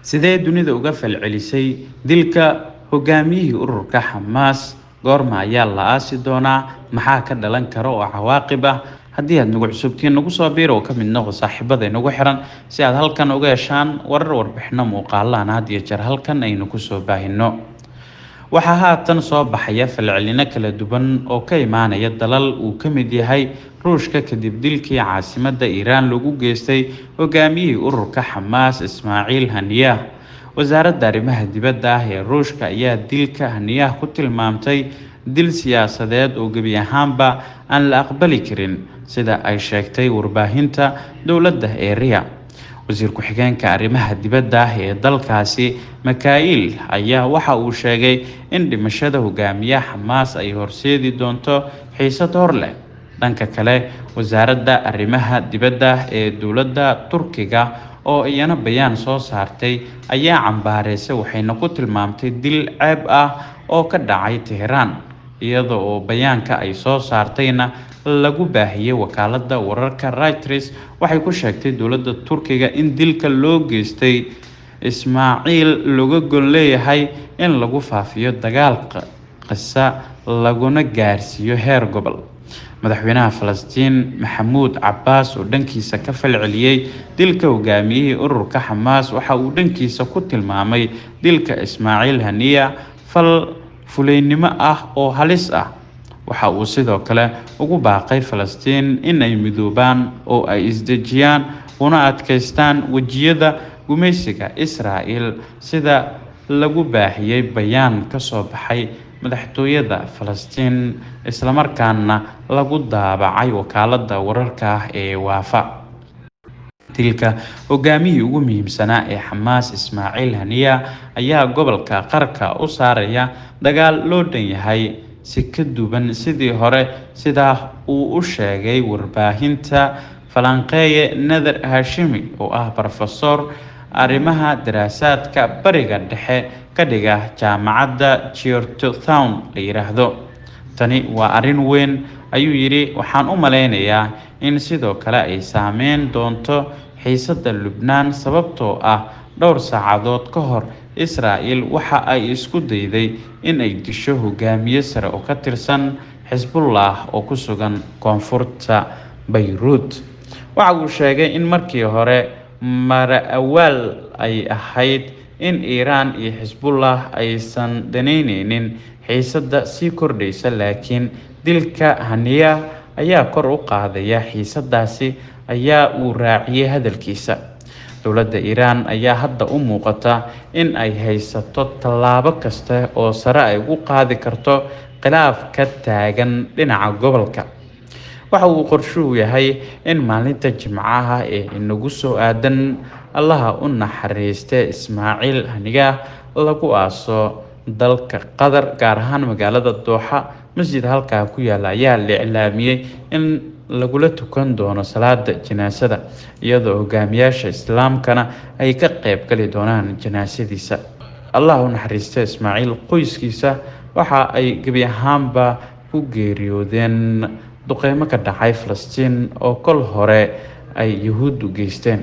Sidee dunida uga falcelisay dilka hogaamiyihii ururka Xamaas? Goorma ayaa la aasi doonaa? Maxaa ka dhalan kara oo cawaaqib ah? Haddii aad nagu cusubtiin, nagu soo biir oo ka mid noqo saaxiibada inagu xiran si aad halkan uga heshaan warar, warbixino, muuqaalaan had iyo jeer halkan aynu kusoo baahino. Waxaa haatan soo baxaya falcelino kala duwan oo ka imaanaya dalal uu ka mid yahay Ruushka kadib dilkii caasimadda Iiraan lagu geystay hogaamiyihii ururka Xamaas, Ismaaciil Haniyah. Wasaaradda arrimaha dibadda ah ee Ruushka ayaa dilka Haniyah ku tilmaamtay dil siyaasadeed oo gebi ahaanba aan la aqbali karin, sida ay sheegtay warbaahinta dowladda ee RIA. Wasiir ku-xigeenka arrimaha dibadda ah ee dalkaasi, Mikail, ayaa waxa uu sheegay in dhimashada hogaamiyaha Xamaas ay horseedi doonto xiisad hor leh. Dhanka kale, wasaaradda arrimaha dibadda ee dowladda Turkiga oo iyana bayaan soo saartay ayaa cambaareysay, waxayna ku tilmaamtay dil ceeb ah oo ka dhacay Teheraan, iyada oo bayaanka ay soo saartayna lagu baahiyey wakaaladda wararka Reuters. Waxay ku sheegtay dowladda Turkiga in dilka loo geystay Ismaaciil looga gol leeyahay in lagu faafiyo dagaal qisa laguna gaarsiiyo heer gobol. Madaxweynaha Falastiin Maxamuud Cabbaas oo dhankiisa ka falceliyey dilka hogaamiyihii ururka Xamaas waxa uu dhankiisa ku tilmaamay dilka Ismaaciil Haniya fal fuleynimo ah oo halis ah. Waxa uu sidoo kale ugu baaqay Falastiin in ay midoobaan oo ay isdejiyaan una adkeystaan wejiyada gumaysiga Israa'il, sida lagu baahiyey bayaan ka soo baxay madaxtooyada Falastiin islamarkaana lagu daabacay wakaaladda wararka ah ee Waafa. Dilka hogaamiyihii ugu muhiimsanaa ee Xamaas, Ismaaciil Haniya, ayaa gobolka qarka u saaraya dagaal loo dhan yahay si ka duwan sidii hore, sidaa uu u sheegay warbaahinta falanqeeye Nader Hashimi oo ah barofesor arrimaha daraasaadka Bariga Dhexe ka dhiga jaamacadda Georgetown la yiraahdo. Tani waa arrin weyn, ayuu yidhi. Waxaan u maleynayaa in sidoo kale ay saameyn doonto xiisadda Lubnaan, sababtoo ah dhowr saacadood ka hor Israa'il waxa ay isku dayday in ay disho hogaamiye sare oo ka tirsan Xisbullah oo ku sugan koonfurta Bayruut. Waxa uu sheegay in markii hore mara-awaal ay ahayd in Iiraan iyo Xisbullah aysan danaynaynin xiisadda sii kordhaysa, laakiin dilka Haniya ayaa kor u qaadaya xiisadaasi, ayaa uu raaciyay hadalkiisa. Dowladda Iiraan ayaa hadda u muuqata in ay haysato tallaabo kasta oo sare ay ugu qaadi karto khilaaf ka taagan dhinaca gobolka. Waxa uu qorshuhu yahay in maalinta Jimcaha ee inagu soo aadan Allaha u naxariiste Ismaaciil Haniyah lagu aaso dalka Qatar, gaar ahaan magaalada Dooxa. Masjid halkaa ku yaala ayaa la iclaamiyey in lagula tukan doono salaada janaasada, iyadoo hogaamiyaasha islaamkana ay ka qayb gali doonaan janaasadiisa. Allah u naxariista Ismaaciil, qoyskiisa waxa ay gebi ahaanba ku geeriyoodeen duqeymo ka dhacay Falastiin oo kol hore ay Yuhuuddu geysteen.